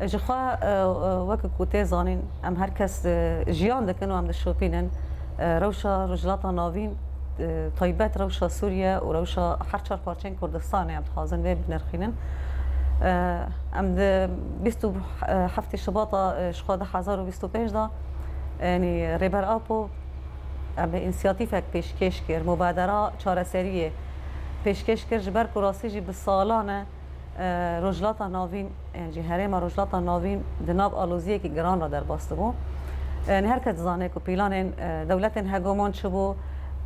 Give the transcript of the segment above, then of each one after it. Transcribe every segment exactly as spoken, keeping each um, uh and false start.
Ji xwe, e, e, wek ku tê zanîn, em her kes, e, jiyan dikin û em dişopînin. E, rewşa Rojhilata Navîn, e, taybet rewşa Sûriye û rewşa her çar parçeyên Kurdistanê em dixwazin vê binirxînin. E, em di bîst û heftê Şibata, e, ji xwe du hezar û bîst û pênc de, yanî Rêber Apo, em ê însiyatîfek pêşkêş kir, mubadera çareseriyê pêşkêş kir, ji ber ku rastî jî bi salan e, e, Rojhilata Navîn, yan jî herêma Rojhilata Navîn di nav aloziyekî giran re derbas dibû. E, yanî her kes dizane ku planên, e, dewletên hegemon çi bû,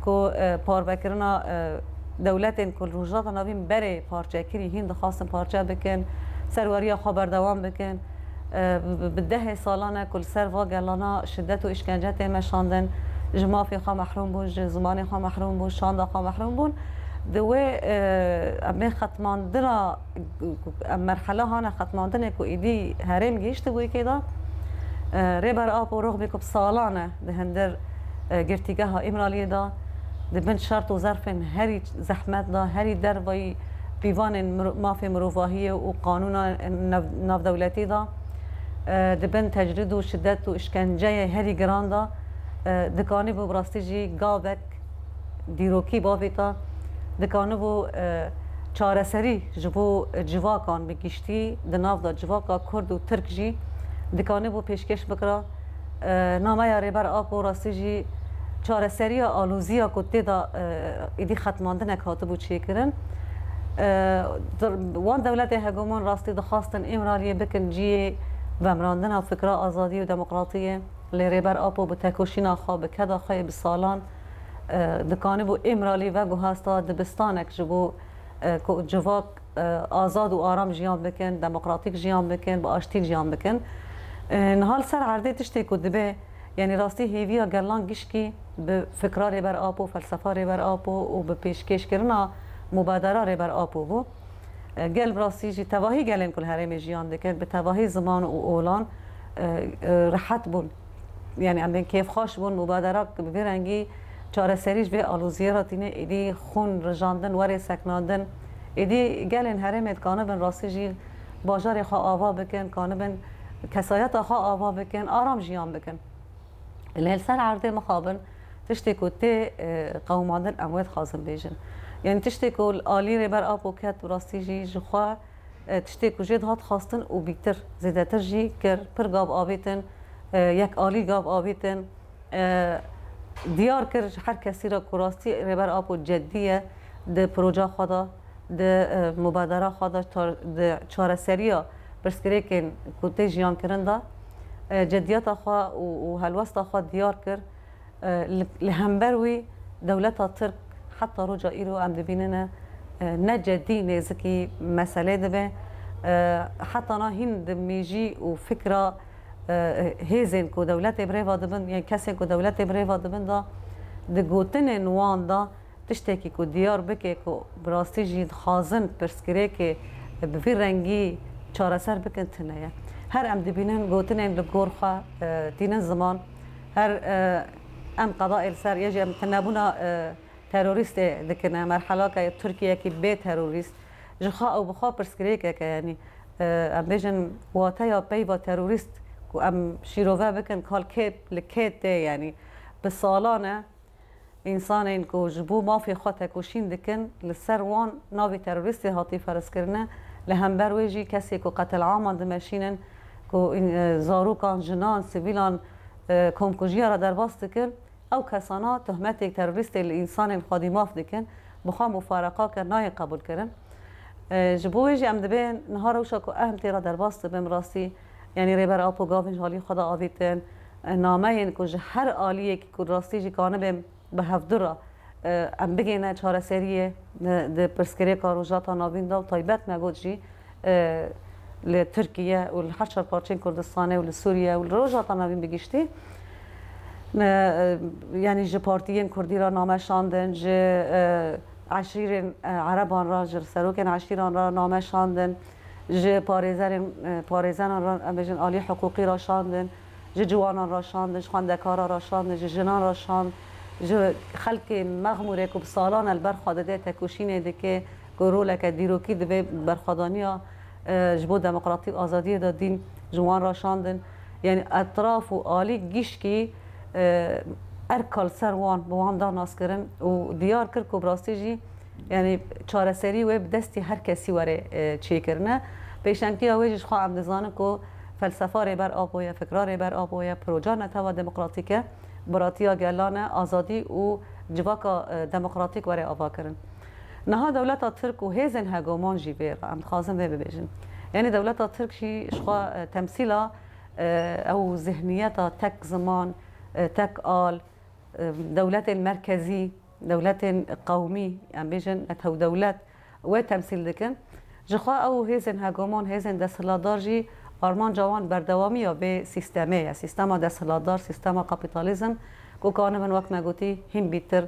ku, e, parvekirina, e, dewletên ku Rojhilata Navîn berê parçekirî hîn dixwastin parçe bikin, serweriya xwe berdewam bikin. E, bi, bi dehê salan e ku li ser va gelana şiddet û îşkence tê meşandin, ji mafê xwe mehrûm bûn, ji zimanê xwe mehrûm bûn, şanda xwe mehrûm bûn. Di wê, e, em ê xetmandina, em merhela hane xetmandinê ku êdî herêm gihîştibû yekê de, e, Rêber Apo rexmê ku bi salan e di hundir, e, girtîgeha Îmraliyê de, di bin şert û zerfên herî zehmet de, herî dervayî pîvanên mir-, mafê mirovahiyê û qanûna nav-, navdewletî de, e, di bin tecrîd û şiddet û îşkenceyê herî giran de, e, dikanîbû bi rastî jî gavek dîrokî bavêta, dikanibû, e, çareserî ji bo civakan bi giştî di nav de civaka Kurd û Tirk jî dikanibû pêşkêş bikira. E, nameya Rêber Apo rastî jî çareseriya aloziya ku tê de, e, êdî xetmandinek hatibû çêkirin. E, dir-, wan dewletê hegemon rastî dixwastin Îmraliyê bikin cihê vemirandina fikra azadî û demokratiyê. Lê Rêber Apo bi tekoşîna xwe, bi keda xwe yê bi salan, e, dikanibû Îmralî veguhesta dibistanek ji bo, e, ku civak, e, azad û aram jiyan bikin, demokratîk jiyan bikin, bi aştî jiyan bikin. E, niha li ser erdê tiştê ku dibe, yanî rastî hêviya gelan gişkî bi fikra Rêber Apo, felsefa Rêber Apo û bi pêşkêşkirina mubadera Rêber Apo bû. E, gel bi rastî jî tevahî gelên ku li herêmê jiyan dikin, bi tevahî ziman û olan, e, e, rehet bûn. Yanî em bên kêfxweş bûn, mubadera bi vî rengî çareserî ji vê aloziyê re tîne, êdî xûn rijandin, werê seknandin. Êdî gelên herêmê dikanibin rastî jî bajarê xwe ava bikin, kanibin kesayeta xwe ava bikin, aram jiyan bikin. Lê li ser erdê mixabin tiştê ku tê, e, qewimandin em wê dixwazin bêjin. Yanî tiştê ku li alî Rêber Apo ket bi rastî jî ji xwe, e, tiştê ku jê dihat xwestin û bîtir, zêdetir jî kir, pir gav avêtin, e, yekalî gav avêtin. E, diyar kir ji her kesî re ku rastî Rêber Apo cedî ye di proca xwe de, di, e, mubadera xwe de, tar-, di çareseriya pirsgirêkên ku tê jiyankirin de, e, cediyeta xwe û, û helwesta xwe diyar kir. E, li, li hember wî dewleta Tirk heta roja îro em dibînine, e, ne cedî nêzikî meselê dibe. E, heta na hîn di mêjî û fikra, e, hêzên ku dewletê bi rê ve dibin, yên kesên ku dewletê bi rê ve dibin de, di gotinên wan de tiştekî ku diyar bike ku bi rastî jî dixwazin pirsgirêkê bi vî rengî çareser bikin, tune ye. Her em dibînin gotinên li gor xwe, e, tînin ziman. Her, e, em qedayê li ser, ya jî em tunebûna, e, terorîstê dikine, merhelaka Tirkiyeyekî bê terorîst. Ji xwe ew bi xwe pirsgirêkek e, yanî, e, em bêjin wateya peyva terorîst ku em şîrove bikin, ka li kê, li kê tê, yanî bi salan e, Însanên ku ji bo mafê xwe tekoşîn dikin, li ser wan navê terorîstê hatî ferzkirine, li hember wê jî kesê ku qetelaman dimeşînin, ku, e, zarokan, jinan, sivîlan, e, komkujiya re derbas dikin, ew kesana tohmetê terorîstê li însanên xwedî maf dikin, bi xwe mufareqa ke nayê qebûlkirin. E, ji bo wê jî em dibên niha rewşa ku em tê re derbas dibin, bi rastî, yanî Rêber Apo gavên ji alî xwe de avêtin, e, nameyên ku ji her aliyekî ku rastî jî kanibên bi hevdu re, e, em bigihîne çareseriyê, e, di pirsgirêka Rojhilata Navîn de û taybet me got jî, e, li Tirkiye û li her çar parçeyên Kurdistanê û li Sûriye û li Rojhilata Navîn bi giştî, e, e, yanî ji partiyên Kurdî re name şandin, ji, e, eşîrên, e, Ereban re, ji serokên eşîran re name şandin, ji parêzerên, e, parêzeran re, em bêjin alî hiqûqî re şandin, ji ciwanan re şandin, ji xwendekaran re şandin, ji jinan re şand, ji xelkê mexmûrê ku bi salan e li ber xwe dide, tekoşînê dike, ku roleke dîrokî divê berxwedaniya, e, ji bo demokratî û azadiyê de dîn ji wan re şandin. Yanî etraf û alî gişkî, e, erka li ser wan, bi wan da naskirin û diyar kir ku bi rastî jî, yanî çareserî wê bi destî her kesî were, e, çêkirine. Pêşengtiya wê jî ji xwe em dizanin ku felsefa Rêber Apo ye, fikra Rêber Apo ye, proca netewa demokratîk e, biratiya gelan e, azadî û civaka, e, demokratîk were avakirin. Niha dewleta Tirk û hêzên hegemon jî vê re, em dixwazin vê bibêjin. Yanî dewleta Tirk jî ji xwe, e, temsîla, e, ew zihniyeta tek ziman, e, tek al, e, dewletên merkezî, dewletên qewmî, em bêjin netewdewlet, wê temsîl dikin. Ji xwe ew hêzên hegemon, hêzên desthilatdar jî armanca wan berdewamiya vê sîstemê ye. Sîstema desthilatdar, sîstema kapîtalîzm ku kanibin, wek me gotî, hîn bîtir,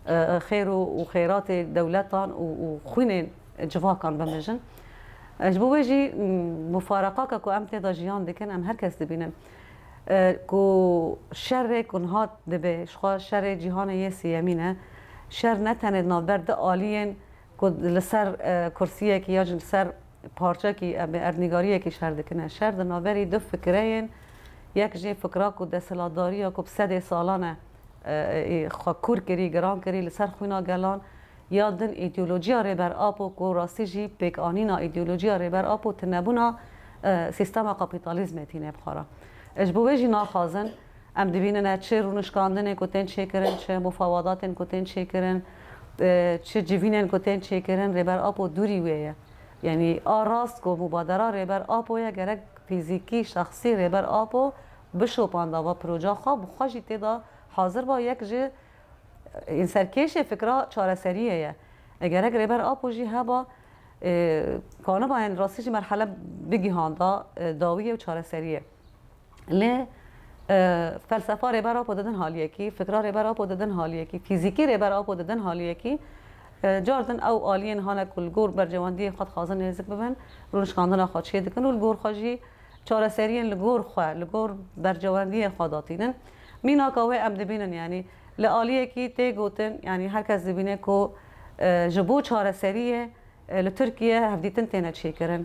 e, xêr û, û xêratê dewletan û, û xwînên civakan bimijin. E, ji bo wê jî, m, mufareqaka ku em tê de jiyan dikin, em her kes dibînin, e, ku şerê ku niha dibe, ji xwe şerê cîhanê yê sêyemîn e. Şer ne tenê di navber du aliyên ku li ser, e, kursiyekî ya jî li ser parçekî, em ê erdnîgariyekî şer dikine. Şer di navberî du fikreyên, yek jê fikra ku desthilatdariya ku bi sedê salan e, e, e, xwe kûr kirî, giran kirî li ser xwîna gelan, ya din îdeolojiya Rêber Apo ku rastî jî pêkanîna îdeolojiya Rêber Apo tunebûna, e, sîstema kapîtalîzmê tîne bi xwe re. E, ji bo wê jî naxwazin, em dibînine çi rûnişkandinê ku tên çêkirin, çi mufawadatên ku tên çêkirin, e, çi civînên ku tên çêkirin, Rêber Apo dûrî wê ye. Yanî a rast ku mubadera Rêber Apo ye, gerek fîzîkî, şexsî Rêber Apo bişopanda va proca xwe, bi xwe jî tê de hazir ba, yek ji, e, serkêşê fikra çareseriyê ye. E, gerek Rêber Apo jî heba, e, kaniba, yanî rastî jî merhele bigihanda, e, dawiyê û çareseriyê. Lê, e, felsefa Rêber Apo didin haliyekî, fikra Rêber Apo didin haliyekî, fîzîkî Rêber Apo didin haliyekî, e, car din ew aliyên hane ku li gor bercewendiyê xwe dixwazin nêzik bibin, rûnişkandina xwe çê dikin û li gor xwe jî çareseriyên li gor xwe, li gor bercewendiyên xwe datînin. Mînaka wê em dibînin, yanî li aliyekî tê gotin, yanî her kes dibîne ku, e, ji bo çareseriyê, e, li Tirkiye hevdîtin têne çêkirin.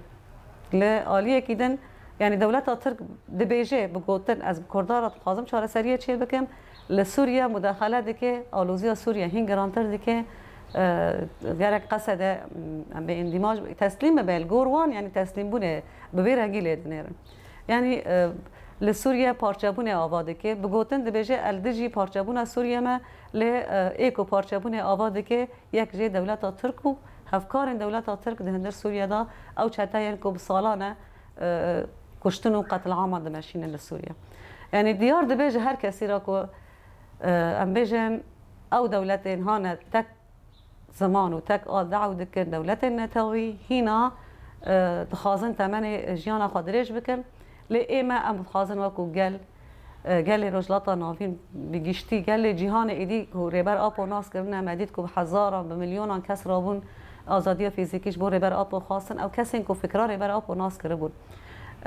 Li aliyekî din, yanî dewleta Tirk dibêje, bi gotin, ez bi Kurdan re dixwazim çareseriyê çê bikim, li Sûriye mudaxele dike, aloziya Sûriye hîn girantir dike. E, gerek qesede, em bê îndîmaj, teslîm bibe, li gor wan, yanî teslîmbûnê bi vê rengî lê dinêrin. Yanî, e, li Sûriye parçebûnê ava dike. Bi gotin dibêje, ez li dijî parçebûna Sûriye me, lê, e, ê ku parçebûnê ava dike, yek jê dewleta Tirk û hevkarên dewleta Tirk di hundir Sûriye de ew çeteyên ku bi salan e, e, kuştin û qetilama dimeşînin li Sûriye. Yanî diyar dibe ji her kesî re ku, e, em bêjin, ew dewletên hane tek ziman û tek al dew dikin, dewletên netewî hîna, e, dixwazin temenê jiyana xwe dirêj bikin. Lê ê me, em dixwazin wekû gel, e, gelê Rojhilata Navîn, bi giştî gelê cîhanê êdî ku Rêber Apo nas kirine, me dît ku bi hezaran, bi milyonan kes rabûn azadiya fîzîkî ji bo Rêber Apo xwestin. Ew kesên ku fikra Rêber Apo nas kiribûn.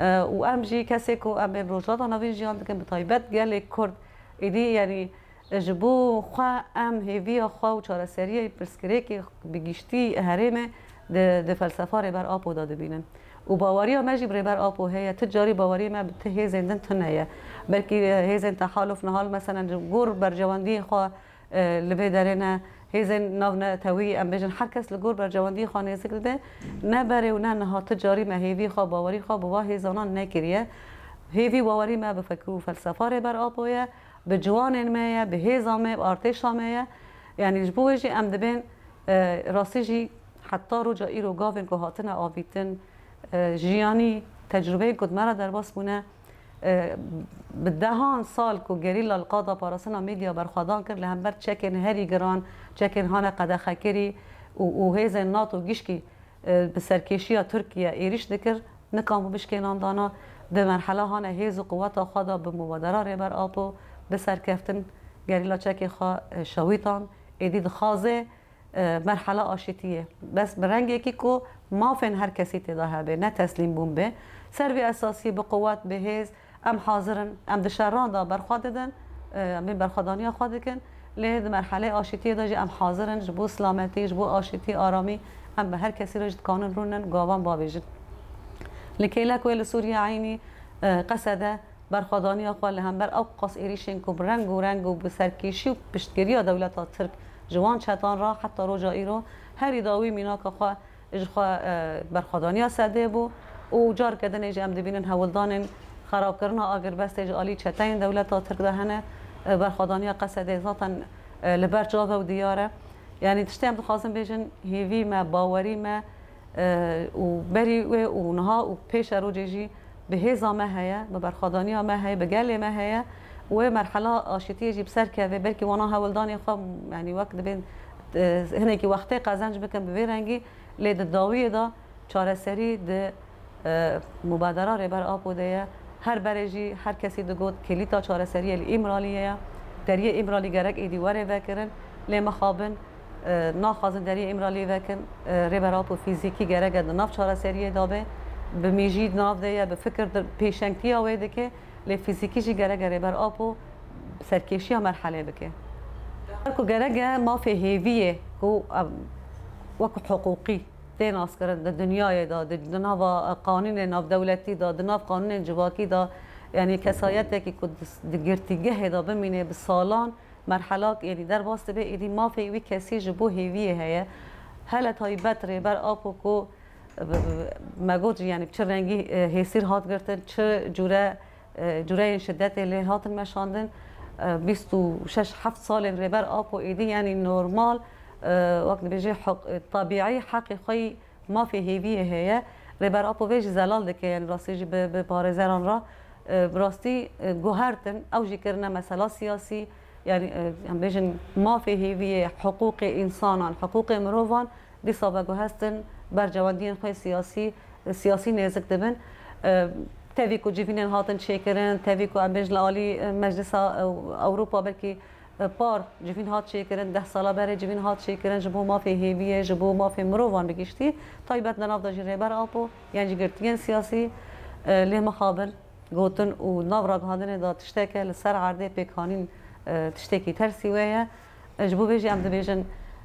E, û em jî kesê ku em ê Rojhilata Navîn jiyan dikin, bi taybet gelê Kurd, êdî, yanî, ji bo xwe em hêviya xwe û çareseriyê pirsgirêkê bi giştî herêmê di, di felsefa Rêber Apo de dibînin. Û baweriya me jî bi Rêber Apo heye. Ti carî baweriyê me bi ti hêzên din tune ye. Belkî, e, hêzên tehaluf nihal, meselen, ji gor bercewendiyê xwe, e, li vê derê ne. Hêzên navnetewî, em bêjin, her kes li gor bercewendiyê xwe nêzik dibe. Ne berê û ne niha ti carî me hêvî xwe, bawerî xwe bi va hêzanan nekiriye. Hêvî bawerî me bi fikr û felsefa Rêber Apo ye. Bi ciwanên me ye, bi hêza me, bi artêşa me ye. Yanî ji bo wê jî em dibên, e, rastî jî heta roja îro gavên ku hatine avîtin, e, jiyanî tecrûbeyên ku di me re derbas bûne, e, bi dehan sal ku gerîla li qada parastina Mîdya berxwedan kir, li hember çekên herî giran, çekên hane qedexekirî û, û hêzên NATO gişkî, e, bi serkêşiya Tirkiye êrîş dikir, nikan bû bişkênandana. Di merhela hane hêz û quweta xwe de bi mubadera Rêber Apo bi serkeftin gerîla çekê xwe, e, şewîtan. Êdî dixwaze, e, merhela aşîtiyê. Bes bi rengekî ku mafên her kesî tê de hebe, ne teslîm bûn be. Ser vî esasî bi quwet, bi hêz, em hazir in, em di şeran de berxwe didin, e, em ê berxwedaniya xwe dikin, lê di merhelê aşîtiyê de jî em hazir in ji bo silametî, ji bo aşîtî, aramî, em bi her kesî re jî dikanin rûnin, gavan bavêjin. Li kêlek wê li Sûriye eynî, e, Qesede berxwedaniya xwe li hember ew qas êrîşên ku bi reng û reng û bi serkêşî û piştgiriya dewleta Tirk ji wan çetan re heta roja îro herî dawî mînaka xwe ji xwe, e, berxwedaniya sedê bû û careke dinê jî em dibînin hewldanên xerabkirina agirbestê ji alî çeteyên dewleta Tirk de hene. E, berxwedaniya Qesedê zaten, e, li ber çav e û diyar e. Yanî tiştê em dixwazin bêjin, hêvî me, bawerî me, e, û berî wê û niha û pêşerojê jî bi hêza me heye, bi berxwedaniya me heye, bi gelê me heye. Wê merhela aşitiyê jî bi ser keve, belkî wana hewldanê xwe, yanî wek dibên, e, hinekî wextê qezenc bikin bi vê rengî, lê di dawiyê de çareserî di, e, mubadera Rêber Apo de ye. Her berê jî her kesî digot, kilîta çareseriyê li Îmraliyê ye. Deriyê Îmralî gerek êdî were vekirin, lê mixabin, e, naxwazin deriyê Îmraliyê vekin. E, Rêber Apo fîzîkî gerek e di nav çareseriyê de be. Bi mîjî di nav de ye, bi fikir di pêşengtiya wê dike, lê fîzîkî jî gerek e Rêber Apo serkêşiya merhelê bike. Ku gerek e mafê hêviyê ku, em, wek hiqûqî tê naskirin di dinyayê de, di, di nava qanûnê navdewletî de, di nav qanûnên civakî de, yanî kesayetekî ku di, di girtîgehê de bimîne bi salan, merhelak, yanî derbas dibe, êdî mafê wî kesî ji bo hêviyê heye. Hele taybet Rêber Apo ku, bi, bi, me got jî, yanî çi rengî, e, hêsîr hat girtin, çi cûre, e, cûreyên şidetê lê hatin meşandin. E, bîst û şeş heft salên Rêber Apo êdî, yanî normal, e, wek dibêje, heq-, e, tabîî heqê xwe yî mafê hêviyê heye. Rêber Apo vê jî zelal dike, yanî rastî jî bi, bi parêzeran re, e, bi rastî, e, guhertin, ew jî kirine mesela siyasî, yanî, e, em bêjin mafê hêviyê, hiqûqê însanan, hiqûqê mirovan dîsa veguhestin, bercewendiyên xwe siyasî, siyasî nêzik dibin. E, tevî ku civînên hatin çêkirin, tevî ku em bêjin li alî, e, Meclisa, e, Ewropa belkî, e, par civîn hat çêkirin, deh sala berê civîn hat çêkirin ji bo mafê hêviyê, ji bo mafê mirovan bi giştî, taybet di nav de jî Rêber Apo, yan jî girtiyên siyasî, e, lê mixabin gotin û nav ragihandinê de tişteke li ser erdê pêkanîn, e, tiştekî tersî wê ye. E, ji bo vê jî em dibêjin,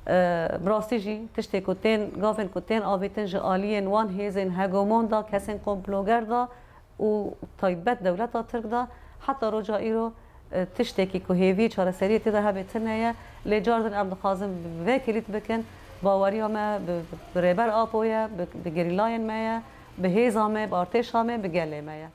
e, bi rastî jî tiştê ku tên, gavên ku tên avêtin ji aliyên wan hêzên hegemon de, kesên komploger de û taybet dewleta Tirk de heta roja îro, e, tiştekî ku hêvî çareseriyê tê de hebe tune ye. Lê cardin em dixwazin vê kilît bikin, baweriya me bi, bi Rêber Apo ye, bi, bi gerîlayên me ye, bi hêza me, bi artêşa me, bi gelê me ye.